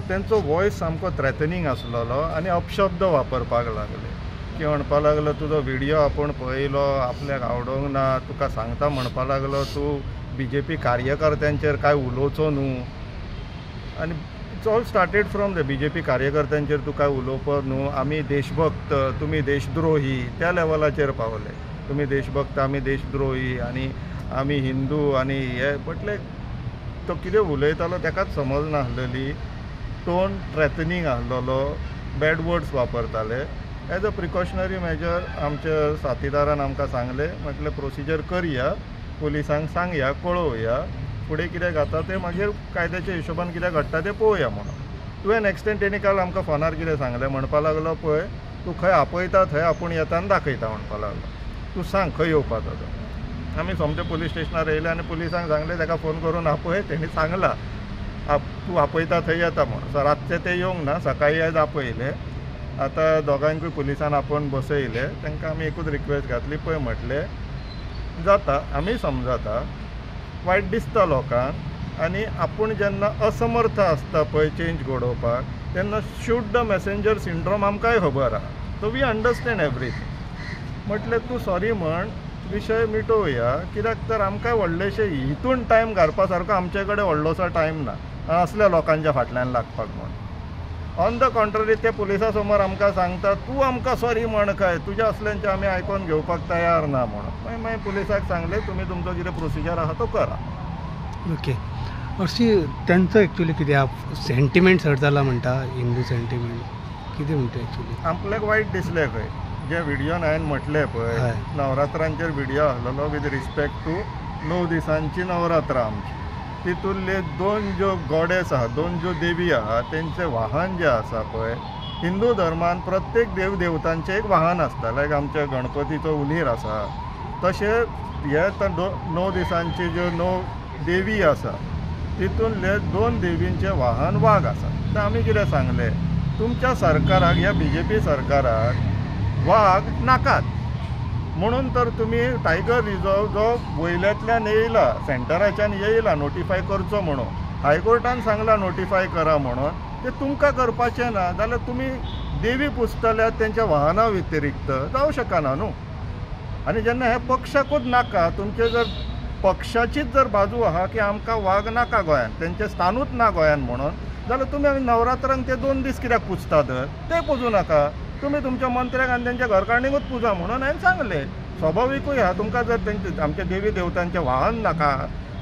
तेंचो वॉयस सामको थ्रेटनिंग आसलेलो आनी अपशब्द वापरपाक लागले की म्हणपा लागलो तुजो व्हिडियो आपूण पळयलो, आपल्याक आवडोंक ना, तुका सांगता म्हणपा लागलो तूं बीजेपी कार्यकर्त्यांचेर काय उलोवचो न्हू. आनी it's all started from the BJP कार्यकर्त्यांचेर तूं काय उलोवप न्हू, आमी देशभक्त तुमी देशद्रोही त्या लेवलाचेर पावले, तुमी देशभक्त आमी देशद्रोही आनी आमी हिंदू आनी हे. म्हटलें तो कितें उलयतालो ताकाच समज नासलेली, टोन थ्रेटनिंग आसलेलो, बॅड वर्ड्स वापरताले. एज अ प्रिकॉशनरी मेजर आमच्या साथीदारान आमकां सांगलें, म्हटलें प्रोसिजर करया, पुलिसांक सांगया, कळोवया, फुडें कितें जाता तें मागीर कायद्याच्या हिशोबान कितें घडटा तें पळोवया म्हणून. टू एन एक्सटेंट तेणी काल आमकां फोनार कितें सांगलें, म्हणपा लागलो पळय तूं खंय आपयता थंय आपूण येता आनी दाखयता म्हणपा लागलो, तूं सांग खंय येवपाचो तो. आमी सोमते पुलीस स्टेशनार येयले आनी पुलिसांक सांगलें ताका फोन करून आपय, तेणी सांगलां तूं आपयता थंय येता म्हणून. सो रातचें तें येवंक ना, सकाळीं आयज आपयलें. आतां दोगांकूय पुलिसान आपोवन बसयले, तांकां आमी एकूच रिक्वेस्ट घातली, पळय म्हटलें जाता आमी समजता वायट दिसता लोकांक आनी आपूण जेन्ना असमर्थ आसता पळय चेंज घडोवपाक तेन्ना शूट the messenger syndrome आमकांय खबर आहा, सो we understand everything. म्हटलें तूं सॉरी म्हण, विशय मिटोवया, कित्याक तर आमकां व्हडलेशे हितून टायम घालपा सारको आमचे कडेन व्हडलोसो टायम ना असल्या लोकांच्या फाटल्यान लागपाक म्हण. ऑन the contrary ते पुलिसा समोर आमकां सांगता तूं आमकां सॉरी म्हण काय, तुज्या असल्यांचें आमी आयकोन घेवपाक तयार ना म्हणून. मागीर पुलिसाक सांगलें तुमी तुमचो कितें प्रोसिजर आहा तो करा. ओके, हरशीं तेंचो एक्चुली कितें सेंटिमेंट हर्ट जाला म्हणटा, हिंदू सेंटिमेंट कितें म्हणटा एक्चुली? आपल्याक वायट दिसलें खंय जे व्हिडियोन हांवें म्हटलें पळय नवरात्रांचेर व्हिडियो आसलेलो विथ रिस्पेक्ट टू 9 दिसांची नवरात्रां आमची, तितूंतले दोन ज्यो गॉडेस आहा, दोन ज्यो देवी आहा तेंचें वाहन जें आसा पळय, हिंदू धर्मान प्रत्येक देव देवतांचें एक वाहन आसता, लायक आमच्या गणपतीचो उलीर आसा, तशें हे 9 दिसांची ज्यो 9 देवी आसा तितूंतले 2 देवींचें वाहन वाग आसा. तर आमी कितें सांगलें, तुमच्या सरकाराक ह्या बीजेपी सरकाराक वाग नाकात म्हणून तर तुमी टायगर रिजर्व जो वयल्यांतल्यान येयला, सेंटराच्यान येयला नोटिफाय करचो म्हणून, हायकोर्टान सांगला नोटिफाय करा म्हणून, ते तुमकां करपाचें ना जाल्यार तुमी देवी पुजतल्यात तेंच्या वाहना व्यतिरिक्त जावं शकना न्हू. आनी जेन्ना हे पक्षाकूच नाका, तुमचे जर पक्षाचीच जर बाजू आहा की आमकां वाग नाका गोंयान, तेंचें स्थानूच ना गोंयान म्हणून, जाल्यार तुमी आमी नवरात्रांक ते 2 दीस कित्याक पुजता तर ते पुजूं नाका, तुमी तुमच्या मंत्र्याक आनी तेंच्या घरकारणीकूच पुजा म्हणून हांवें सांगलें. स्वाभाविकूय आहा, तुमकां जर तेंचे आमच्या देवी देवतांचें वाहन नाका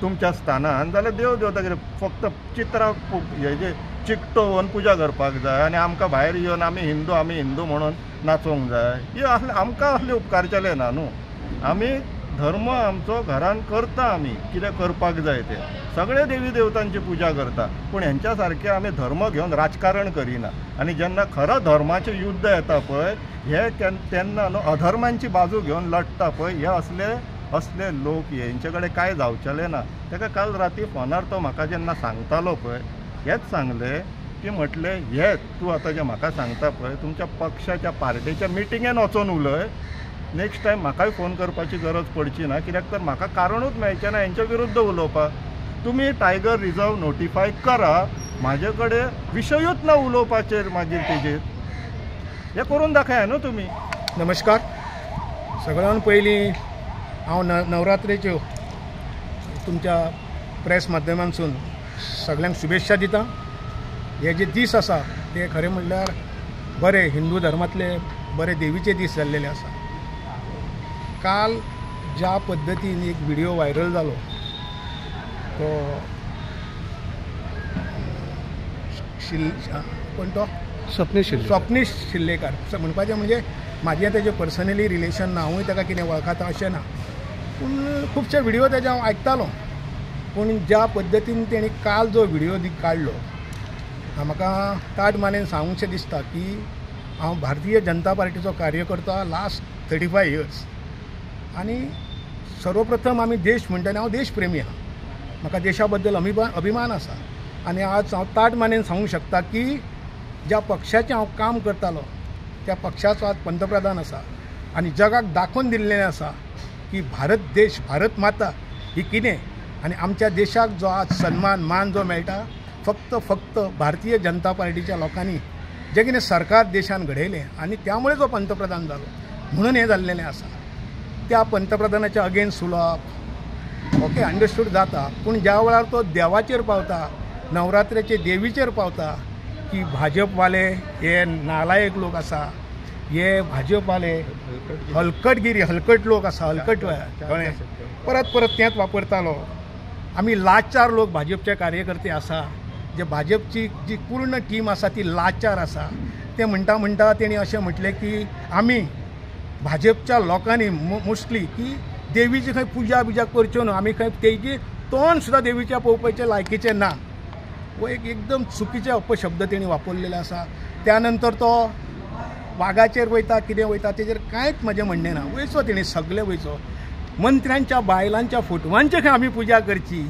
तुमच्या स्थानान जाल्यार देव देवता कितें फक्त चित्रां हेजे चिकटोवन पुजा करपाक जाय आनी आमकां भायर येवन आमी हिंदू आमी हिंदू म्हणून नाचोवंक जाय, हे असले आमकां असले उपकारचेले ना न्हू. आमी धर्म आमचो घरान करता, आमी कितें करपाक जाय तें सगळे देवी देवतांची पुजा करता, पूण हेंच्या सारके आमी धर्म घेवन राजकारण करिना. आनी जेन्ना खरो धर्माचें युद्ध येता पळय हे तेन्ना न्हू अधर्मांची बाजू घेवन लडटा पळय, हे असले असले लोक हेंचे कडेन कांय जावचेलें ना. ताका काल राती फोनार तो म्हाका जेन्ना सांगतालो पळय हेच सांगलें की म्हटलें हे तूं आतां जें म्हाका सांगता पळय तुमच्या पक्षाच्या पार्टेच्या मिटिंगेन वचोन उलय, नेक्स्ट टायम म्हाकाय फोन करपाची गरज पडची ना, कित्याक तर म्हाका कारणूच मेळचें ना हेंच्या विरुद्ध उलोवपाक. तुमी टायगर रिजर्व नोटिफाय करा, म्हाजे कडेन विशयूच ना उलोवपाचेर मागीर तेजेर हें करून दाखया न्हू तुमी. नमस्कार, सगळ्यान पयलीं हांव नवरात्रेच्यो तुमच्या प्रेस माध्यमांतसून सगळ्यांक शुभेच्छा दिता. हे जे दीस आसा ते खरें म्हणल्यार बरे हिंदू धर्मांतले बरे देवीचे दीस जाल्लेले आसा. काल ज्या पद्दतीन एक व्हिडियो व्हायरल जालो तो कोण तो स्वप्नेश शिल्लेकार म्हणपाचें म्हणजे म्हाजें तेजें पर्सनली रिलेशन ना, हांवूय ताका कितें वळखता अशें ना, पूण खुबशे व्हिडियो तेजे हांव आयकतालो. पूण ज्या पद्दतीन तेणी काल जो व्हिडियो काडलो म्हाका ताट मानेन सांगूंकशें दिसता की हांव भारतीय जनता पार्टीचो कार्यकर्ता लास्ट 35 इयर्स आनी सर्वप्रथम आमी देश म्हणटा आनी हांव देशप्रेमी आहा, म्हाका देशा बद्दल अभिमान आसा. आनी आज हांव ताट मानेन सांगूंक शकता की ज्या पक्षाचें हांव काम करतालो त्या पक्षाचो आज पंतप्रधान आसा आनी जगाक दाखोवन दिल्लें आसा की भारत देश, भारत माता ही कितें आनी आमच्या देशाक जो आज सन्मान मान जो मेळटा फक्त फक्त भारतीय जनता पार्टीच्या लोकांनी जें कितें सरकार देशान घडयलें आनी त्यामुळे जो पंतप्रधान जालो म्हणून हें जाल्लेलें आसा. त्या पंतप्रधानाच्या अगेन्स्ट उलोवप ओके अंडरस्टूड जाता, पूण ज्या वेळार तो देवाचेर पावता, नवरात्रेचे देवीचेर पावता की भाजपवाले हे नालायक लोक आसा, हे भाजपवाले हलकटगिरी हलकट लोक आसा, हलकट कळ्ळें, परत परत तेंच वापरतालो. आमी लाचार लोक भाजपचे कार्यकर्ते आसा, जे भाजपची जी पूर्ण टीम आसा ती लाचार आसा. ते म्हणटा म्हणटा तेणी अशें म्हटलें की आमी भाजपच्या लोकांनी मोस्टली की देवीची खंय पुजा बिजा करच्यो न्हू, आमी खंय तेजी तोंड सुद्दां देवीच्या पळोवपाचें लायकीचें ना. हो एक एकदम चुकीचे अपशब्द तेणी वापरलेले आसा. त्यानंतर तो वागाचेर वयता कितें वयता तेजेर कांयच म्हजें म्हणणें ना, वयचो तेणी सगळें वयचो. मंत्र्यांच्या बायलांच्या फोटवांचे खंय आमी पुजा करची,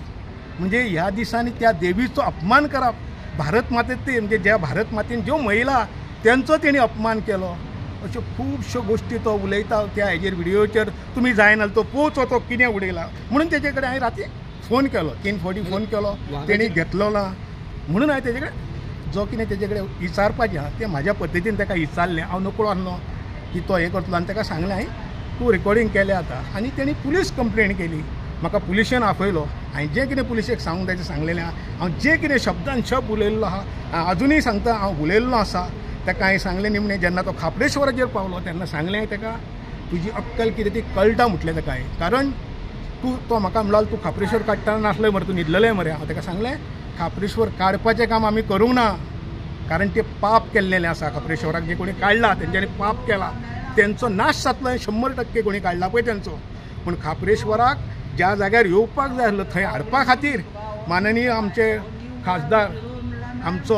म्हणजे ह्या दिसांनी त्या देवीचो अपमान करप, भारत मातेत म्हणजे ज्या भारत मातेन ज्यो महिला तेंचो तेणी अपमान केलो. अश्यो खुबश्यो गोश्टी तो उलयता त्या हेजेर व्हिडियोचेर. तुमी जायना तो पोवचो तो कितें उडयला म्हणून तेजे कडेन हांवें राती फोन केलो, 3 फावटी फोन केलो, तेणी घेतलो ना. म्हणून हांवें तेजे कडेन जो कितें तेजे कडेन विचारपाचें आहा तें म्हाज्या पद्दतीन ताका विचारलें. हांव नकळो आसलो की तो हें करतलो आनी ताका सांगलें हांवें तूं रिकॉर्डींग केलें आतां. आनी तेणी पुलीस कंप्लेन केली, म्हाका पुलिशेन आपयलो. हांवें जें कितें पुलिशेक सांगूंक जाय तें सांगलेलें आहा. हांव जें कितें शब्दान शब्द उलयल्लो आहा अजुनूय सांगता, हांव उलयल्लो आसा. ताका हांवें सांगलें निमणें जेन्ना तो खापरेश्वराचेर पावलो तेन्ना सांगलें हांवें ताका तुजी अक्कल कितें ती कळटा म्हटलें ताका हांवें, कारण तूं तो म्हाका म्हणलो तूं खापरेश्वर काडटना नासलो मरे, तूं न्हिदलेलें मरे. हांव ताका सांगलें खापरेश्वर काडपाचें काम आमी करूंक ना, कारण तें पाप केल्लेलें आसा. खापरेश्वराक जे कोणी काडला तेंच्यांनी पाप केला, तेंचो नाश जातलो 100% कोणी काडला पळय तेंचो. पूण खापरेश्वराक ज्या जाग्यार येवपाक जाय आसलो थंय हाडपा खातीर माननीय आमचे खासदार आमचो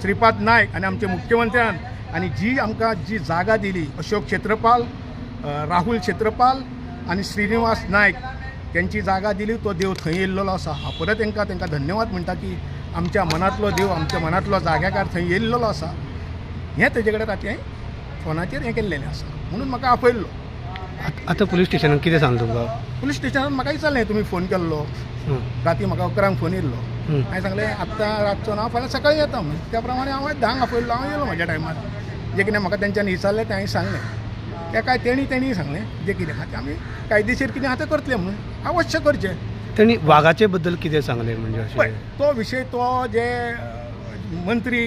श्रीपाद नायक आनी आमचे मुख्यमंत्र्यान आनी जी आमकां जी जागा दिली अशोक क्षेत्रपाल, राहुल क्षेत्रपाल आनी श्रीनिवास नायक त्यांची जागा दिली, तो देव थंय येयल्लो आसा. हांव परत तांकां तांकां धन्यवाद म्हणटा की आमच्या मनांतलो देव, आमच्या मनांतलो जाग्याकार थंय येयल्लो आसा. हें तेजे कडेन राती हांवें फोनाचेर हें केल्लेलें आसा म्हणून म्हाका आपयल्लो. आतां पुलीस स्टेशनान कितें सांगलें तुमकां? पुलीस स्टेशनान म्हाका विचारलें तुमी फोन केल्लो राती, म्हाका 11 फोन येयल्लो. हांवें सांगलें आत्तां रातचो ना, फाल्यां सकाळीं येता म्हणून. त्या प्रमाणे हांव 10 आपयल्लो, हांव येयलो म्हज्या टायमार. जें कितें म्हाका तेंच्यांनी विचारलें तें हांवें सांगलें त्या काय तेणी तेणी सांगलें जें कितें आहा तें आमी कायदेशीर कितें आहा तें करतलें म्हणून अवश्य करचें. तेणी वागाचे बद्दल कितें सांगलें म्हणजे अशें तो विशय तो जे मंत्री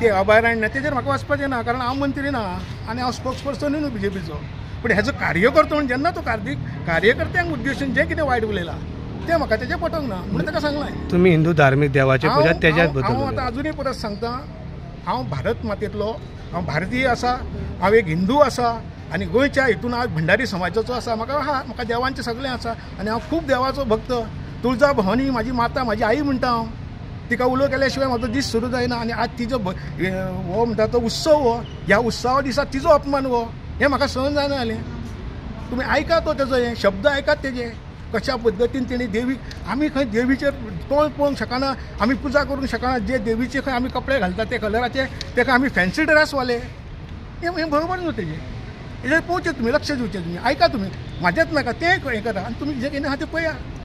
ते अभयारण्य तेजेर म्हाका वचपाचें ना, कारण हांव मंत्री ना आनी हांव स्पोक्स पर्सनूय न्हू बीजेपीचो. पूण हेजो कार्यकर्तो म्हणून जेन्ना तो कार्यकर्त्यांक उद्देशून जें कितें वायट उलयलां तें म्हाका तेजें पटोवंक ना म्हणून ताका सांगलें. तुमी हिंदू धार्मीक देवाचे पुजा तेज्याच बद्दल हांव आतां अजुनूय परत सांगता, हांव भारत मातेंतलो, हांव भारतीय आसा, हांव एक हिंदू आसा आनी गोंयच्या हितून हांव भंडारी समाजाचो आसा. म्हाका आहा, म्हाका देवांचें सगळें आसा आनी हांव खूब देवाचो भक्त. तुळजा भवानी म्हाजी माता, म्हाजी आई म्हणटा हांव, तिका उलो केल्या शिवाय म्हाजो दीस सुरू जायना. आनी आज तिजो हो म्हणटा तो उत्सव, हो ह्या उत्सवा दिसा तिजो अपमान हो हें म्हाका सहन जायना जालें. तुमी आयकात तो तेजो हे शब्द आयकात तेजे कशा पद्दतीन तेणी देवी, आमी खंय देवीचेर तोंड पळोवंक शकना, आमी पुजा करूंक शकना. जे देवीचे खंय आमी कपडे घालता ते कलराचे, तेका आमी फॅन्सी ड्रेस वाले, हें बरोबर न्हू तेजें. हेजेर पळोवचें तुमी, लक्ष दिवचें तुमी, आयका तुमी, म्हाजेंच नाका तें हें करा आनी तुमी जें कितें आहा तें पळया.